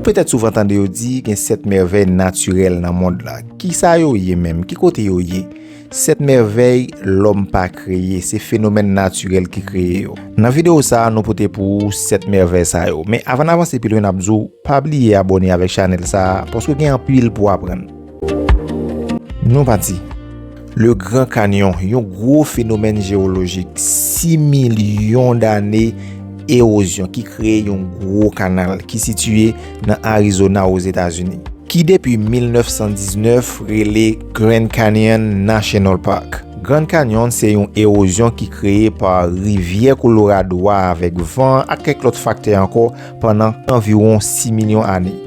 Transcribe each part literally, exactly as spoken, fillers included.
Petèt souvan tande yo di gen sèt mèvèy natirèl nan mond lan. Kisa yo ye menm? Ki kote yo ye? Sèt mèvèy lòm pa kreye, se fenomèn natirèl ki kreye yo. Nan videyo sa a, nou pote pou ou sèt mèvèy sa yo. Men avan n avanse pi lwen, n ap di w, pa bliye abòne avèk chanèl sa a, paske gen anpil pou w aprann. Nou pati. Le Grand Canyon, yon gwo fenomèn jewolojik, sis milyon dane ewozyon ki kreye yon gwo kanal ki sitiye nan Arizona, Ozetazini, ki depi mil nèf san diznèf rele Grand Canyon National Park. Grand Canyon se yon ewozyon ki kreye pa rivyè Kolorado a avèk van ak kèk lòt faktè ankò pandan anviwon sis milyon ane.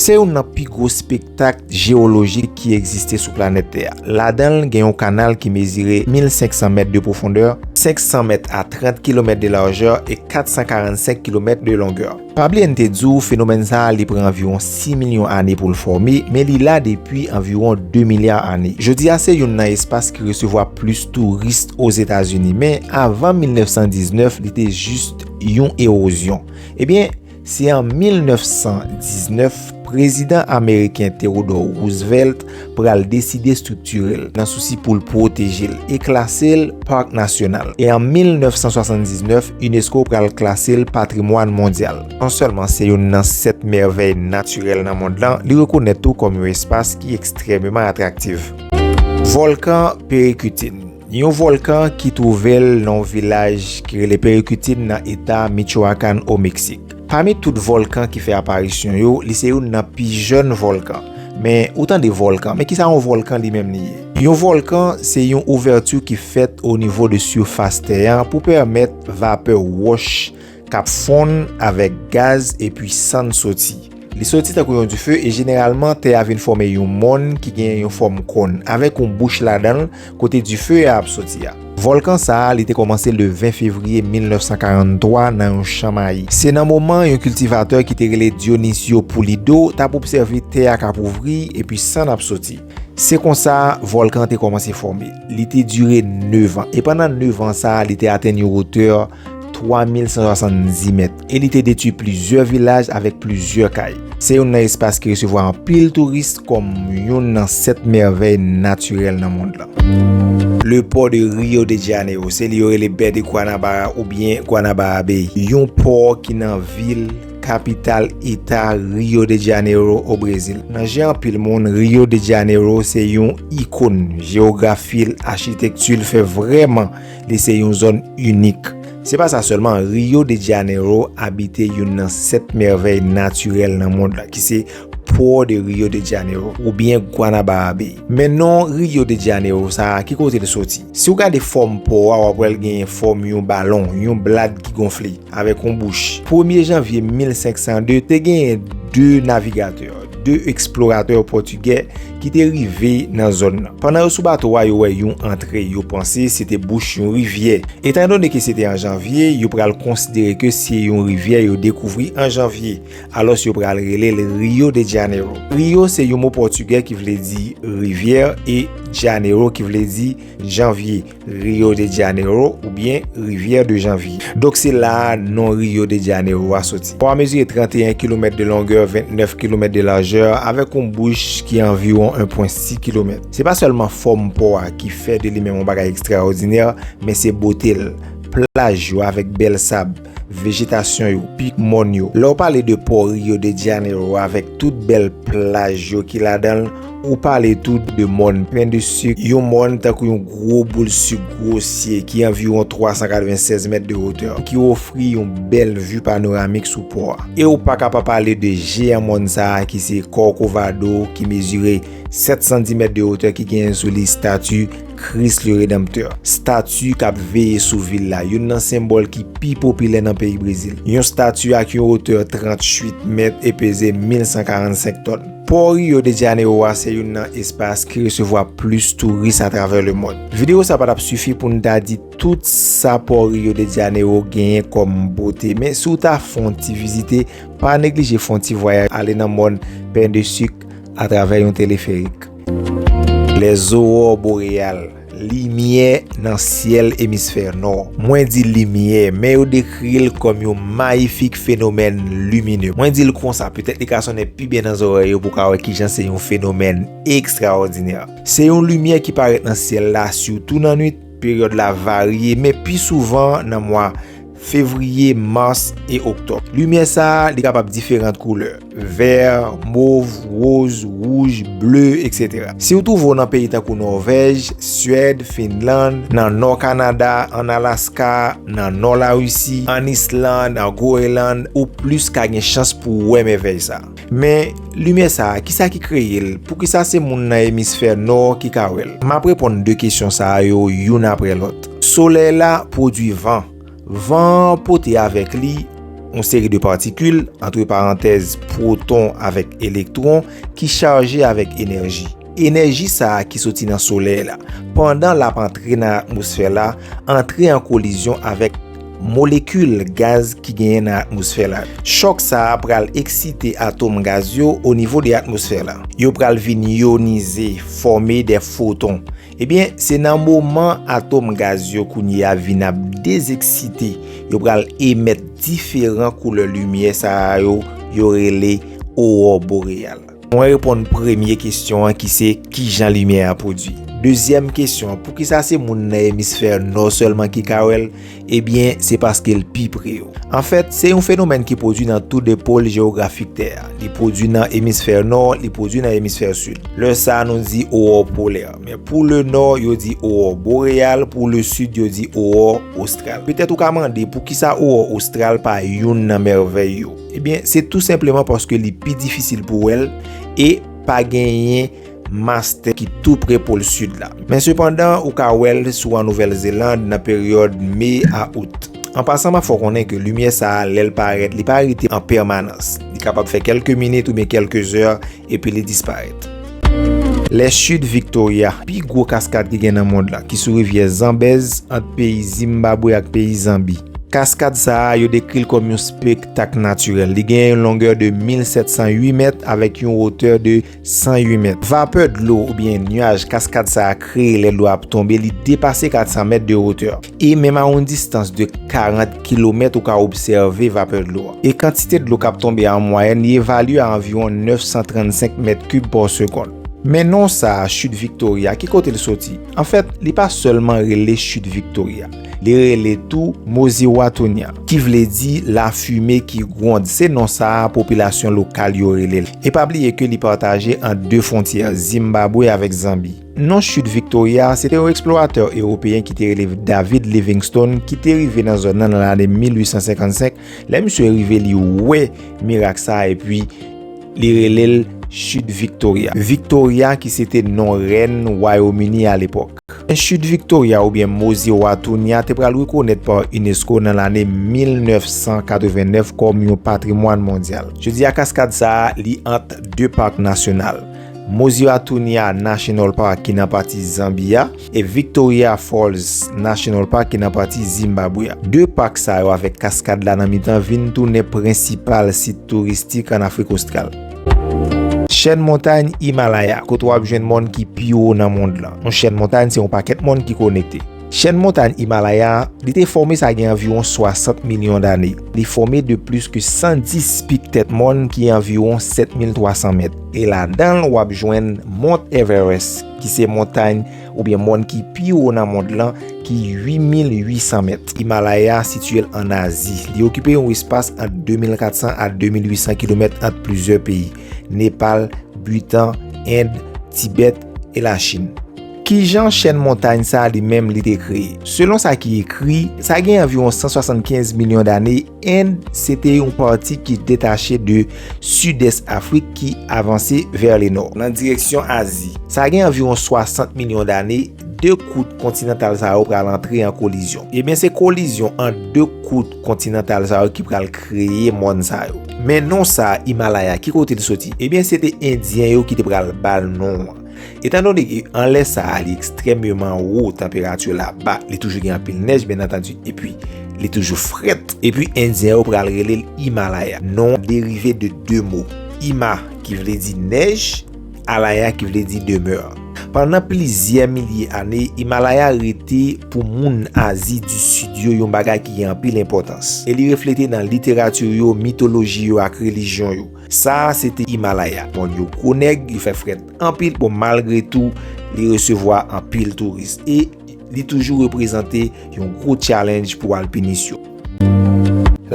Se youn nan pi gwo spektak jewolojik ki egziste sou planèt Tè a. Ladan l, gen yon kanal ki mezire mil senk san mèt de pwofondè, senk san mèt a trant kilomèt de lajè e kat san karannsenk kilomèt de longè. Pa bliye n te di w, fenomèn sa a, li pran anviwon sis milyon ane pou l fòme, men li la depi anviwon de milya ane. Jodi a, se youn nan espas ki resevwa plis touris Ozetazini, men avan mil nèf san diznèf, li te jis yon ewozyon. Ebyen, se an mil nèf san diznèf, prezidan ameriken Theodore Roosevelt pral deside strikti l nan sousi pou l pwoteje l e klase l pak nasyonal. E an mil nèf san swasanndiznèf, UNESCO pral klase l patrimwàn mondyal. Non sèlman se youn nan sèt mèvèy natirèl nan mond lan, li rekonèt tou kòm yon espas ki ekstrèmeman atraktif. Vòlkan Perikitine. Yon vòlkan ki twouve l nan yon vilaj ki rele Perikitine nan eta Michoacán, o Meksik. Pami tout vòlkan ki fè aparisyon yo, li se youn nan pi jèn vòlkan. Men, ou tande vòlkan, men kisa yon vòlkan li menm li ye? Yon vòlkan se yon ouvèti ki fèt o nivo de sifas tè a pou pèmèt vapè wòch k ap fonn avèk gaz epi sann soti. Li soti tankou yon dife e jeneralman tè a vin fòme yon mòn ki gen yon fòm kòn avèk yon bouch ladan l kote dife a ap soti a. Vòlkan sa a, li te kòmanse le ven fevriye mil nèf san karanntwa nan yon chan mayi. Se nan moman yon kiltivatè ki te rele Dionisio Pulido t ap obsève tè a k ap ouvri epi sann ap soti. Se konsa, vòlkan an te kòmanse fòme. Li te dire nevan, e pandan nevan sa a, li te atenn yon wotè twa mil san swasanndiz mèt, e li te detwi plizyè vilaj avèk plizyè kay. Se youn nan espas ki resevwa anpil touris kòm youn nan sèt mèvèy natirèl nan mond lan. Le port de Rio de Janeiro, se li yo rele Baie de Guanabara oubyen Guanabara Bay, yon pò ki nan vil kapital eta Rio de Janeiro, o Brezil. Nan je anpil moun, Rio de Janeiro se yon ikòn. Jewografi l, achitekti l fè vrèman li se yon zòn inik. Se pa sa sèlman, Rio de Janeiro abite youn nan sèt mèvèy natirèl nan mond lan, ki se Port de Rio de Janeiro, oubyen Guanabara Bay. Men non Rio de Janeiro sa a, ki kote l soti? Si w gade fòm pò a, w ap wè l genyen fòm yon balon, yon blad ki gonfle, avèk yon bouch. Premye janvye mil senk san de, te genyen de navigatè, de eksploratè pòtigè ki te rive nan zòn nan. Pandan yo sou bato a, yo wè yon antre, yo panse se te bouch yon rivyè. Etandone ke se te an janvye, yo pral konsidere ke se yon rivyè yo dekouvri an janvye, alòs yo pral rele l Rio de Janeiro. Rio se yon mo pòtigè ki vle di rivyè e Janeiro ki vle di janvye. Rio de Janeiro oubyen Rivière de Janvier. Donk se la a non Rio de Janeiro a soti. Pò a mezire trannteyen kilomèt de longè, vennèf kilomèt de lajè, avèk yon bouch ki anviwon en pwen sis kilomèt. Se pa sèlman fòm pò a ki fè de li menm yon bagay ekstraòdinè, men se bote l, plaj yo avèk bèl sab, vejetasyon yo, pik mòn yo. Lè w pale de pò Rio de Janeiro avèk tout bèl plaj yo ki ladan l, ou pale tou de mòn Pen de Sik, yon mòn tankou yon gwo boul sik gwosye ki anviwon twa san katrevennsèz mèt de wotè, ki ofri yon bèl vi panoramik sou pò a. E ou pa ka pa pale de jeyan mòn sa a ki se Corcovado, ki mezire sèt san dis mèt de wotè, ki genyen sou li estati Christ le Rédempteur, estati k ap veye sou vil la, youn nan senbòl ki pi popilè nan peyi Brezil. Yon estati ak yon wotè tranntuit mèt e peze mil san karannsenk tòn. Pò Rio de Janeiro a se youn nan espas ki resevwa plis touris atravè lemond. Videyo sa pa t ap sifi pou n ta di tout sa pò Rio de Janeiro genyen kòm bote, men si w ta fè yon ti vizite, pa neglije fè yon ti vwayaj ale nan mòn Pen de Sik atravè yon teleferik. Les aurores boréales, Limyè nan syèl emisfè nò. Mwen di limyè, men yo dekri l kòm yon mayifik fenomèn limine. Mwen di l konsa, petèt li ka sonnen pi byen nan zòrèy ou pou w ka wè kijan se yon fenomèn ekstraòdinè. Se yon limyè ki parèt nan syèl la, sitou nan nwit. Peryòd la varye, men pi souvan nan mwa fevriye, mas e oktòb. Limyè sa a, li kapab diferan koulè: vè, mov, woz, wouj, ble, etsetera. Si w twouve w nan peyi tankou Nòvèj, Swèd, Finlann, nan nò Kanada, ann Alaska, nan nò Larisi, ann Islann, an Groenland, ou plis ka gen chans pou w wè mèvèy sa a. Men, limyè sa a, kisa ki kreye l? Poukisa se moun nan emisfè nò ki ka wè l? M ap reponn de kesyon sa a yo youn apre lòt. Solèy la pwodui van. Van an pote avèk li yon seri de patikil, antre parantèz, pwoton avèk elektwon, ki chaje avèk enèji. Enèji sa a ki soti nan Solèy la, pandan l ap antre nan atmosfè la, antre an kolizyon avèk molekil gaz ki genyen nan atmosfè la. Chòk sa a pral eksite atòm gaz yo o nivo de atmosfè la. Yo pral vin yonize, fòme de foton. Ebyen, se nan moman atòm gaz yo kounye a vin ap dezeksite, yo pral emèt diferan koulè limyè sa a yo, yo rele owò boreyal. Mwen reponn premye kesyon an ki se, kijan limyè a pwodui? Dezyèm kesyon an, poukisa se moun nan emisfè nò sèlman ki ka wè l? Ebyen, se paske l pi pre yo. Anfèt, se yon fenomèn ki pwodui nan tou de pòl jewografik Tè a. Li pwodui nan emisfè nò, li pwodui nan emisfè sid. Lè sa a, nou di owò polè. Men pou le nò, yo di owò boreyal, pou le sid, yo di owò ostral. Petèt ou ka mande poukisa owò ostral pa youn nan mèvèy yo. Ebyen, se tou senpleman paske li pi difisil pou wè l e pa genyen mas tè ki tou pre pòl sid la. Men sepandan, ou ka wè l si w an Nouvèl Zeland nan peryòd me a out. An pasan, m ap fè w konnen ke limyè sa a, lè l parèt, li pa rete an pèmanans. Li kapab fè kèlke minit oubyen kèlke zè, epi li disparèt. Les Chutes Victoria, pi gwo kaskad ki gen nan mond lan, ki sou rivyè Zanbèz, ant peyi Zimbabwe ak peyi Zanbi. Kaskad sa a, yo dekri l kòm yon spektak natirèl. Li gen yon longè de mil sèt san uit mèt avèk yon wotè de san uit mèt. Vapè dlo oubyen nyaj kaskad sa a kreye lè dlo ap tonbe, li depase kat san mèt de wotè. E menm a yon distans de karant kilomèt, ou ka obsève vapè dlo a. E kantite dlo k ap tonbe an mwayèn, li evalye a anviwon nèf san trannsenk mèt kib pa segonn. Men non sa a, Chute Victoria, ki kote l soti? Anfèt, li pa sèlman rele Chute Victoria. Li rele tou Mozziwatoonia, ki vle di lafime ki gwonde. Se non sa a popilasyon lokal yo rele l. E pa bliye ke li pataje ant de fwontyè, Zimbabwe avèk Zanbi. Non Chute Victoria, se te yon eksploratè ewopeyen ki te rele David Livingstone ki te rive nan zòn nan nan lane mil uit san senkannsenk. Lè misye rive, li wè mirak sa a, epi li rele l Chute Victoria. Victoria ki se te non rèn Wayomini alepòk. Men Chute Victoria oubyen Mozziwatoonia te pral rekonèt pa unesco nan lane mil nèf san katrevennèf kòm yon patrimwàn mondyal. Jodi a, kaskad sa a, li ant de pak nasyonal. Mozziwatoonia National Park ki nan pati Zanbi a, e Victoria Falls National Park ki nan pati Zimbabwe a. De pak sa yo avèk kaskad la nan mitan vin tounen prensipal sit touristik ann Afrik Ostral. Chèn montany Himalaya, kote w ap jwenn mòn ki pi wo nan mond lan. Yon chèn montany se yon pakèt mòn ki konekte. Chèn montany Himalaya, li te fòme sa gen anviwon swasant milyon dane. Li fòme de plis ke san dis pik tèt mòn ki anviwon sèt mil twa san mèt. E ladan l, w ap jwenn Mont Everest, ki se montany oubyen mòn ki pi wo nan mond lan, ki uit mil uit san mèt. Himalaya sitiye l ann Azi. Li okipe yon espas ant de mil kat san a de mil uit san kilomèt ant plizyè peyi, Nepal, Bhutan, End, Tibet e Lachin. Kijan chèn montany sa a li menm li te kreye? Selon sa ki ekri, sa gen anviwon san swasannkenz milyon dane, End se te yon pati ki detache de sidès Afrik ki avanse vè le nò, nan direksyon Azi. Sa gen anviwon swasant milyon dane, de kwout kontinantal sa yo pral antre an kolizyon. Ebyen, se kolizyon ant de kwout kontinantal sa yo ki pral kreye mòn sa yo. Men non sa a, Himalaya, ki kote l soti? Ebyen, se te Endyen yo ki te pral ba l non an. Etandone ke anlè sa a, li ekstrèmeman wo, tanperati la ba, li toujou gen anpil nèj, byen antandi, epi li toujou frèt. Epi Endyen yo pral rele l Himalaya. Non derive de de mo. Hima, ki vle di nèj, Alaya, ki vle di demè. Pandan plizyè milye ane, Himalaya rete pou moun Azi di Sid yo yon bagay ki gen anpil enpòtans, e li reflete nan literati yo, mitoloji yo ak relijyon yo. Sa a se te Himalaya. Mòn yo gwo nèg, yo fè frèt anpil, bon, malgre tou, li resevwa anpil touris, e li toujou reprezante yon gwo challenge pou alpinis yo.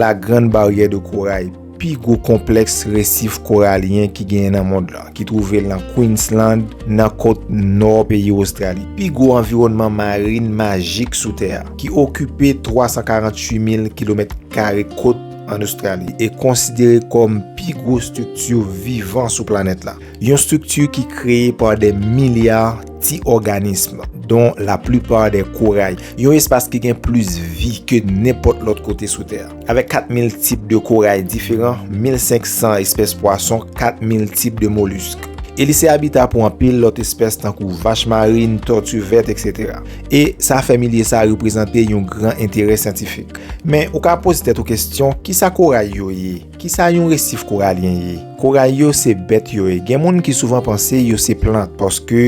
La Grande Barrière de Corail, pi gwo konplèks resif koralyen ki genyen nan mond lan, ki twouve l nan Queensland, nan kot nò peyi Ostrali. Pi gwo anviwònman marin majik sou tè a, ki okipe twa san karant uit mil kilomèt kare kot ann Ostrali, e konsidere kòm pi gwo estrikti vivan sou planèt la. Yon estrikti ki kreye pa de milya ti òganism, dont la plupart des corail. Yon espas ki gen plis vi ke nenpòt lòt kote sou tè a. Avèk kat mil tip de koray diferan, mil senk san espès pwason, kat mil tip de molisk. E li se abita pou anpil lòt espès tankou vach marin, tòti vèt, etsetera. E sa fè milye sa a reprezante yon gran enterè syantifik. Men, ou ka poze tèt ou kesyon, kisa koray yo ye? Kisa yon resif koralyen ye? Koray yo se bèt yo ye. Gen moun ki souvan panse yo se plant, paske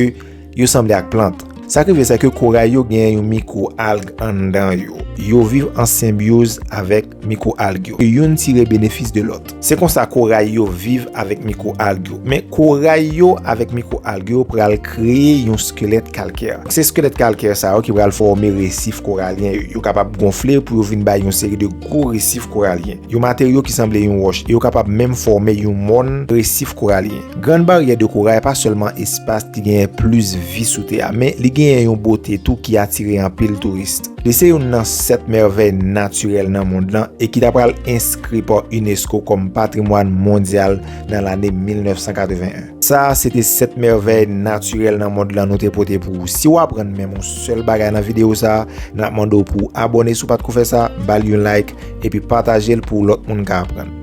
yo sanble ak plant. Sa k rive, se ke koray yo gen yon mikwo-alg anndan yo. Yo viv an senbyoz avèk mikwo-alg yo. Youn tire benefis de lòt. Se konsa koray yo viv avèk mikwo-alg yo. Men koray yo avèk mikwo-alg yo pral kreye yon skelèt kalkè. Se skelèt kalkè sa yo ki pral fòme resif koralyen yo. Yo kapab gonfle pou yo vin bay yon seri de gwo resif koralyen. Yon materyo ki sanble yon wòch, e yo kapab menm fòme yon mòn resif koralyen. Grann Baryè de Koray pa sèlman espas ki genyen plis vi sou tè a, men li genyen yon bote tou ki atire anpil touris. Li se youn nan sèt mèvèy natirèl nan mond lan e ki ta pral enskri pa UNESCO kòm patrimwàn mondyal nan lane mil nèf san katreven en. Sa a se te sèt mèvèy natirèl nan mond lan nou te pote pou ou. Si w aprann menm yon sèl bagay nan videyo sa a, n ap mande w pou w abòne si w pa t ko fè sa, ba l yon like, epi pataje l pou lòt moun ka aprann.